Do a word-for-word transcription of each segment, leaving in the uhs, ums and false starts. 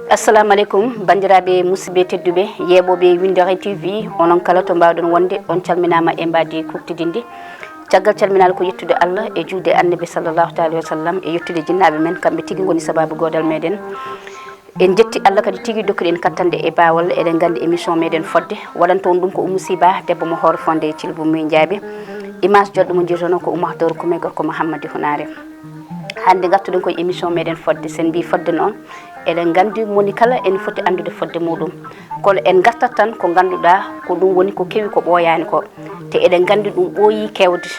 Assalamu aleykum, banndiraaɓe musidɓe tedduɓe, yeeɓooɓe Winndere T V, onon kala to mbaawɗon wonde, on calminaama e mbaadi kuuɓtidinndi. Caggal calminaali ko yettude Allah e juulde Annabi sallallahu taala wa sallam e yettude jinnaaɓe men, kamɓe tigi ngoni sabaabu goodal meɗen. En njetti Allah kadi tigi dokkuɗo en kattanɗe e baawal. Eɗen nganndi émission meɗen fodde waɗanta on ɗum ko Oumou Siba, debbo mo Hoore Fonde e Thilbou Mouye Ndiaby. Image joɗɗo mo njiytono ko Oumar Doro Koumé, gorko Mouhammadi Hunaare. Hannde ngartuɗen koye émission meɗen fodde. Sen mbi fodde noon, eɗen nganndi moni kala ene foti anndude fodde muɗum. Kono en ngartat tan ko ngannduɗaa ko ɗum woni ko kewi ko ɓooyaani ko. Te eɗen nganndi ɗum ɓooyi kewde.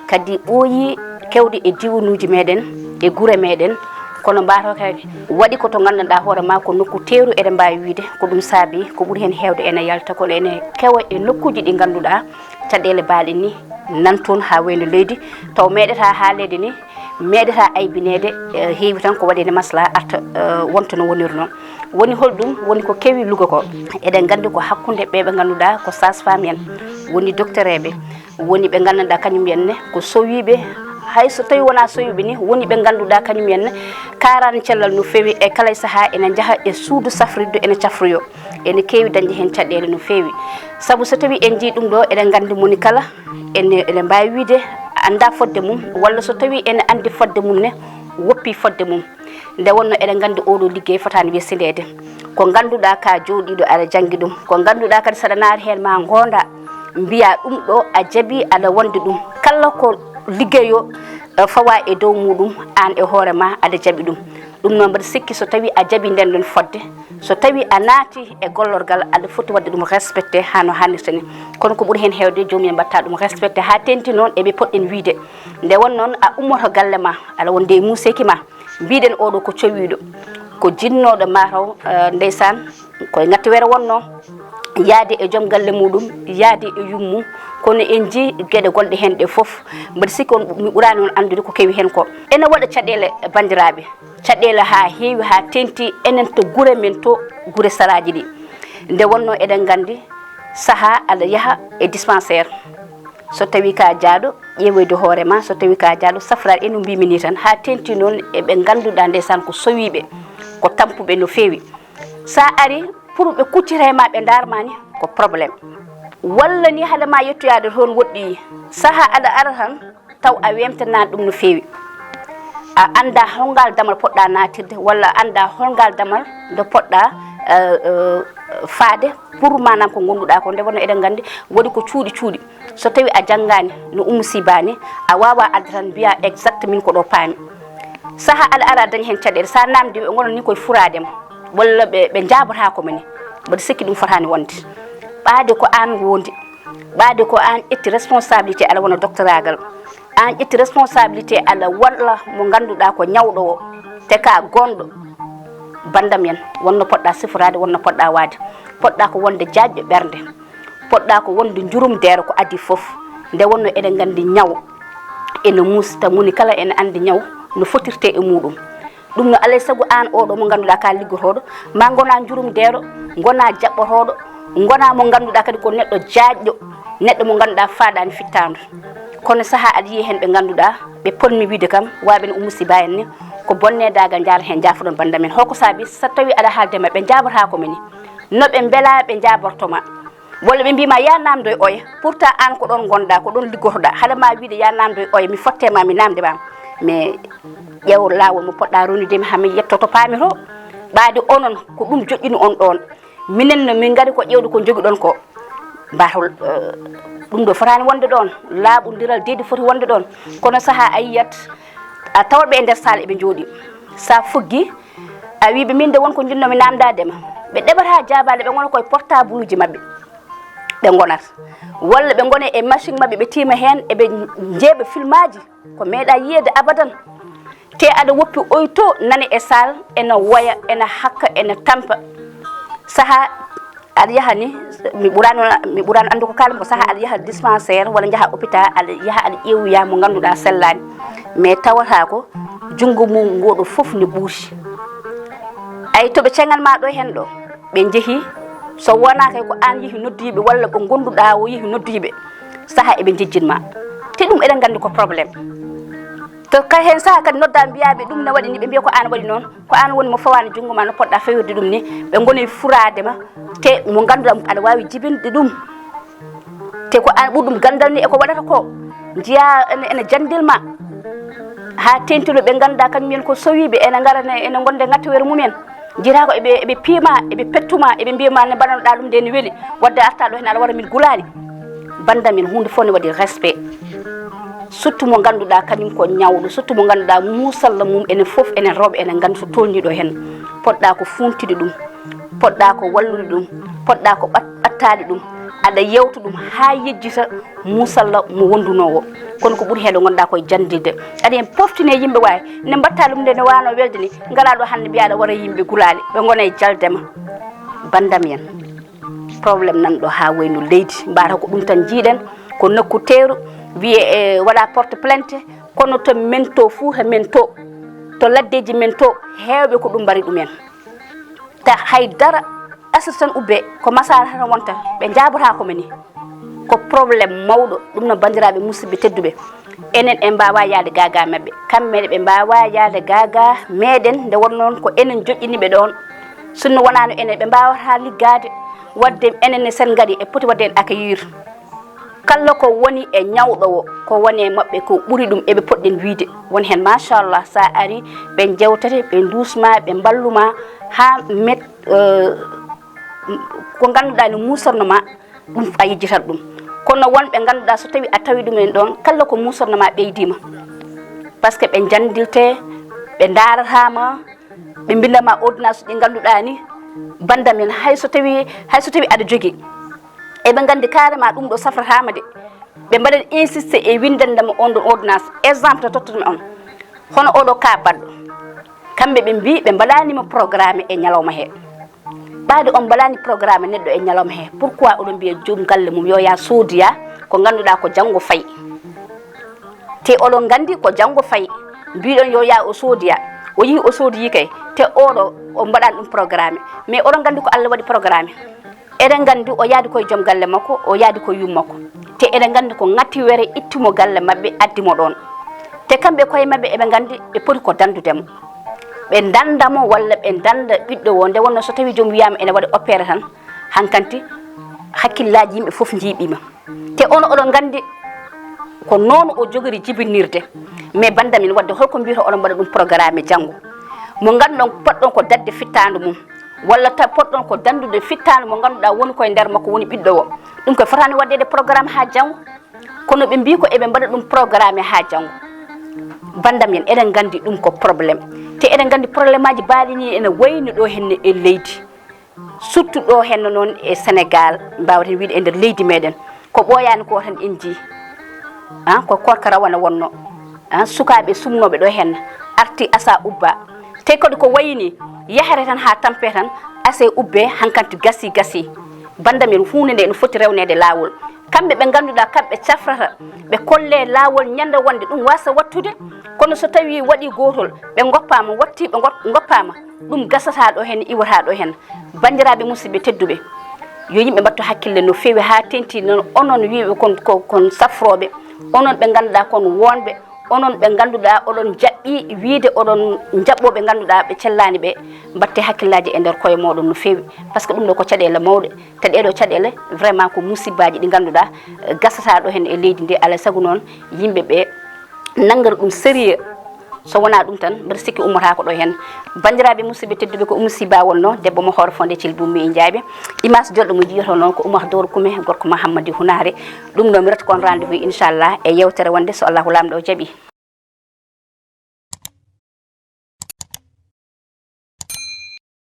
Kadi ɓooyi kewde e diiwanuuji meɗen, e gure meɗen. Kono mbaɗo kay waɗi ko to nganndanɗaa hoore ma ko nokku teeru, eɗen mbaawi wiyde ko ɗum saabi ko ɓuri heen heewde ene yalta, kono ene kewa e nokkuuji ɗi ngannduɗaa caɗeele baaɗe ni nan toon haa wayno leydi, taw meeɗataa haaleede ni, meeɗataa aybineede, eh, heewi tan ko waɗeede maslaa arta, eh, wonta no woniri noon. Woni holɗum? Woni ko kewi Louga ko. Eɗen nganndi ko hakkunde ɓe ɓe ngannduɗaa ko sage-femme en, woni docteur eɓe, woni ɓe nganndanɗaa kañum en ne ko sowiiɓe, hay so tawi wonaa sowiiɓe ni, woni ɓe ngannduɗaa kañum en ne kaaraani cellal no feewi, e kala e sahaa ene njaha e suudu safrirdu ene cafroyo, ene keewi dañde heen caɗeele no feewi. Sabu so tawi en njii ɗum ɗo, eɗen nganndi moni kala ene, ene mbaawi wiyde anndaa fodde mum, walla so tawi ene anndi fodde mum ne, woppi fodde mum. Nde wonno eɗen nganndi oɗo liggey fotaani wesindeede. Ko ngannduɗaa ka jooɗiiɗo aɗa janngi ɗum, ko ngannduɗaa kadi saɗa naati heen ma ngoonda, mbiya ɗum ɗo a jaɓi aɗa wonde ɗum. Kala ko liggeyo, eh, fawa e dow muɗum, aan e hoore ma aɗa jaɓi ɗum. Ɗum noon mbaɗa sikki so tawi a jaɓi nden ɗon fodde, so tawi a naati e gollorgal aɗa foti waɗde ɗum respecté haa no hannirta ni. Kono ko ɓuri heen heewde joomum en mbaɗta ɗum respecté haa teŋti noon e ɓe poɗɗen wiyde. Nde won noon a ummoto galle ma, aɗa wonde e muuseeki ma, mbiɗen oɗo ko cowiiɗo, ko jinnooɗo mataw, eh, ndeysaan, koye ŋattiwere wonno, yaade e joom galle muɗum, yaade e yummum. Kono en njii geɗe gonɗe heen ɗe fof, mbaɗa sikki on, mi ɓuraani on anndude ko kewi heen ko. Ene waɗa caɗeele, banndiraaɓe, caɗeele haa heewi, haa teŋti enen to gure men to, gure saraaji ɗi. Nde wonno eɗen nganndi sahaa aɗa yaha e dispensaire. So tawi ka jaaɗo, ƴeewoyde hoore ma, so tawi ka jaaɗo, safraade e no mbimi ni tan, haa teŋti noon e ɓe ngannduɗaa ndeysaan ko sowiiɓe, ko tampuɓe no feewi. Sa ari pour ɓe kuccita e ma, ɓe ndaar ma ni, ko problème. Walla ni hade ma yettoyaade toon woɗɗoyi, saha aɗa ara tan, taw a wemtanaani ɗum no feewi. A anndaa hol ngaal damal poɗɗa naatirde, walla a anndaa hol ngaal damal nde poɗɗa, eh, eh, faade pour maanaam ko ngonduɗaa ko. Nde wonno eɗen nganndi waɗi ko cuuɗi cuuɗi. So tawi a janngaani no Oumou Siba ni, a waawa adde tan mbiya exact min ko ɗo paami. Saha aɗa ara daña heen caɗeele, sa naamndi ɓe ngona ni koye furaade ma, walla ɓe, ɓe njaabotaako ma ni, mbaɗa sikki ɗum fotaani wonde. Ɓaade ko aan wondi, ɓaade ko aan ƴetti responsabilité aɗa wona doctoragal, aan ƴetti responsabilité aɗa walla mo ngannduɗaa ko ñawɗo o, te ka gonɗo, bandam en, wonno poɗɗa siforaade, wonno poɗɗa waade. Poɗɗa ko wonde jaajɗo ɓernde, poɗɗa ko wonde njurum deero ko adii fof. Nde wonno eɗen nganndi ñaw ene muusi, ta moni kala ene anndi ñaw no fotirte e muɗum. Ɗum no alay sago aan oɗo mo ngannduɗaa ka liggotooɗo, ma ngona njurum deero, ngona jaɓɓotooɗo, ngona mo ngannduɗaa kadi ko neɗɗo jaajɗo, neɗɗo mo ngannduɗaa faaɗaani fittaandu. Kono saha aɗa yiya heen ɓe ngannduɗaa ɓe ponmi wiide kam, waɓe no Oumou Siba en ni, ko bonne daga njaar heen, njaafoɗon bannda men. Holko saabi? So tawi aɗa haalde ma, ɓe njaabotaako ma ni, no ɓe mbela ɓe njaaborto ma. Walla ɓe mbima ya naamdo e oya, pourtant aan ko ɗoon ngonɗa, ko ɗoon liggotoɗa, haɗa ma wiide ya naamdo e oya, mi fotte ma, mi naamde ma, mais ƴeew laawol mo poɗɗa ronnude mi, haa mi yetto to paami to. Ɓaade onon ko ɗum joƴƴini on ɗoon. Minen no min ngari ko ƴeewde ko njogiɗon ko. Mbatol, eh, ɗum ɗo fotaani wonde ɗoon, laaɓondiral deedi foti wonde ɗoon. Kono saha a yiyat, a tawat ɓe e nder salle eɓe njooɗi. Sa fuggi, a wi ɓe min de won ko njinnoomi naamndaade ma. Ɓe ɗeɓata jaabaade, ɓe ngona koye portableji maɓɓe ɓe ngonata. Walla ɓe ngona e machine maɓɓe, ɓe tiima heen, eɓe njeeɓa filmaaji ko meeɗa yiyeede abadan. Te aɗa woppi oy to nane e salle, ena woya, ena hakka, ena tampa. Saha aɗa yaha ni, mi ɓuraano, mi ɓuraano anndu ko kaalam ko, saha aɗa yaha dispensaire walla njaha hôpital, aɗa yaha aɗa ƴeewoya mo ngannduɗaa sellaani, mais tawata ko junngo mum ngooɗo fof ne ɓuuti. Ay, to ɓe ceŋan ma ɗo heen ɗo, ɓe njehi, so wonaa kay ko aan yehi noddiiɓe walla ko ngonnduɗaa o yehi noddiiɓe, saha eɓe njejjin ma. Te ɗum eɗen nganndi ko problème. Ka heen saha kadi nodda mbiyaɓe ɗum ne waɗi ni, ɓe mbiya ko an waɗi noon, ko an woni mo fawaani junngo ma no poɗɗa fewirde ɗum ni, ɓe ngoni furaade ma, te mo ngannduɗaa aɗa waawi jibinde ɗum, te ko an ɓurɗum ganndal ni e ko waɗata ko, njiya ene, ene janndil ma, haa teeŋti ɗo ɓe ngannduɗaa kañum en ko sowiiɓe, ene ngara ne, ene ngonde ngattowere mumen, njiyata ko eɓe, eɓe piima, eɓe pettuma, eɓe mbiya ma ne mbaɗanoɗaa ɗum nde ne weli, wadde arta ɗo heen aɗa wara min gulaali. Bannda men, huunde fof ne waɗi respect. Surtout mo ngannduɗaa kañum ko ñawɗo, surtout mo ngannduɗaa muusalla mum, enen fof, enen rewɓe, enen nganndi so tolniiɗo heen, poɗɗa ko fuuntude ɗum, poɗɗa ko wallude ɗum, poɗɗa ko ɓat-, ɓattaade ɗum, aɗa yewta ɗum haa yejjita muusalla mo wondunoo o. Kono ko ɓuri heeɗo ngonɗa koye janndirde. Aɗa heen poftine yimɓe wawi, ne mbatta ɗum nde ne wano welde ni, ngala ɗo hannde mbiya aɗa wara yimɓe gulaali, ɓe ngona e jalde ma. Bannda men. Problème nan ɗo haa wayno leydi, mbaɗa ko ɗum tan njiiɗen, ko nokku teeru, wiye e waɗa porte plainte, kono to men to, Fuuta men to, to laddeji men to, heewɓe ko ɗum mbari ɗumen. Ta hay dara, asir tan ubbe, ko masara tan wonta, ɓe njaabata ko mani. Ko problème mawɗo, ɗum no banndiraaɓe musidɓe tedduɓe. Enen en mbaawa yaade gaagaa maɓɓe. Kamɓe ne ɓe mbaawa yaade gaagaa meɗen, nde wonnoo noon ko enen joƴƴiniiɓe ɗoon. Sinno wonaano enen, ɓe mbaawataa liggaade. Waɗde enen ne, sen ngari, e poti waɗde en accueillir. Kala ko woni e ñawɗo o, ko woni e maɓɓe ko ɓuri ɗum, eɓe potɗen wiyde. Won heen, machallah, so a ari, ɓe njewtete, ɓe nduusma, ɓe mballuma, haa met, eh, ko ngannduɗaa ne muusorno ma, ɗum a yejjitat ɗum. Kono won ɓe ngannduɗaa, so tawi a tawi ɗum en ɗoon, kala ko muusorno ma ɓeydiima. Par ce que ɓe njanndilte, ɓe ndaarata ma, ɓe mbinda ma ordonnance ɗi ngannduɗaa ni, bannda men, hay so tawi, hay so tawi aɗa jogii, eɓe nganndi carrément ɗum ɗo safrataama de. Ɓe mbaɗat insisté e winndande ma on ɗon ordonnance. Exemple to tottude on, hono oɗo ka baɗɗo, kamɓe ɓe mbii ɓe mbaɗaani mo programme e ñalawma he. Ɓaade on mbaɗaani programme neɗɗo e ñalawma he, pourquoi oɗon mbiya joom galle mum yo yaa soodoya ko ngannduɗaa ko janngo fayi? Te oɗon nganndi ko janngo fayi, mbiɗon yo yaa o soodoya, o yihi o soodii kay, te oɗo o mbaɗaani ɗum programme. Mais oɗon nganndi ko Allah waɗi programme. Eɗen nganndi o yaadi koye joom galle makko, o yaadi koye yumma makko. Te eɗen nganndi ko ŋatti were itti mo galle maɓɓe, addi mo ɗoon. Te kamɓe koye maɓɓe eɓe nganndi ɓe poti ko danndude mo. Ɓe dannda mo walla ɓe dannda ɓiɗɗo o, nde wonnoo so tawii joom wiyaama ene waɗa opéré tan, hankanti hakkillaaji yimɓe fof njiiɓiima. Te on oɗon nganndi ko noon o jogori jibinirde. Mais bannda min waɗde holko mbiyata oɗon mbaɗa ɗum programme janngo? Mo ngannduɗon potɗon ko daɗde fittaandu mum, walla ta-, potɗon ko danndude fittaandu mo ngannduɗaa woni koye nder makko, woni ɓiɗɗo o. Ɗum ko fotaani waɗdeede programme haa janngo. Kono ɓe mbii ko eɓe mbaɗa ɗum programme haa janngo. Bannda min, eɗen nganndi ɗum ko problème. Te eɗen nganndi problème aji baaɗi ni ene wayni ɗo henne e leydi. Surtout ɗo henno noon e Sénégal, mbawten wiide e nder leydi meɗen. Ko ɓooyaani ko tan en jii. Ah, ko korka rawane wonno. Ah, sukaaɓe sumnooɓe ɗo hen arti asa ubba. Te kadi ko wayini yahre tan haa tampe tan, ase ubbe hankanti gasi gasi. Bannda men, huunde nde no foti rewneede laawol. Kamɓe ɓe ngannduɗaa kamɓe cafrata, ɓe kolle laawol ñande wonde ɗum wasa wattude. Kono so tawi waɗi gootol, ɓe ngoppaama, watti ɓe ngot-, ngoppaama. Ɗum gasata ɗo hen, iwata ɗo hen. Banndiraaɓe musidɓe tedduɓe, yo yimɓe mbattu hakkille no feewi haa teŋti noon, onon wiiɓe kon, ko, kon safrooɓe, onon ɓe ngannduɗaa kon wonɓe, onon ɓe ngannduɗaa oɗon jaɓɓi wiide oɗon jaɓɓo ɓe ngannduɗaa ɓe cellaani ɓe, mbatte hakkillaaji e nder koye mooɗon no feewi. Par ce que ɗum ɗo ko caɗeele mawɗe, te ɗee ɗo caɗeele vraiment ko musibbaaji ɗi ngannduɗaa, eh, gasata ɗo hen e leydi ndi. Alaa e sago noon yimɓe ɓe nanngara ɗum sérieux. So wonaa ɗum tan, mbeɗa sikki ummotaako ɗo heen. Banndiraaɓe musidɓe tedduɓe, ko Oumou Sy Ba wonnoo, debbo mo Hoore Fonde Thil Bummi e Njaaɓe. Image joɗɗo mo njiyoton noon ko Oumar Doro Kume, gorko Mahammadi Hunaare. Ɗum ɗo mi retta kon rendez-vous, inchallah, e yewtere wonde, so Allahu Laamɗo o jaɓi.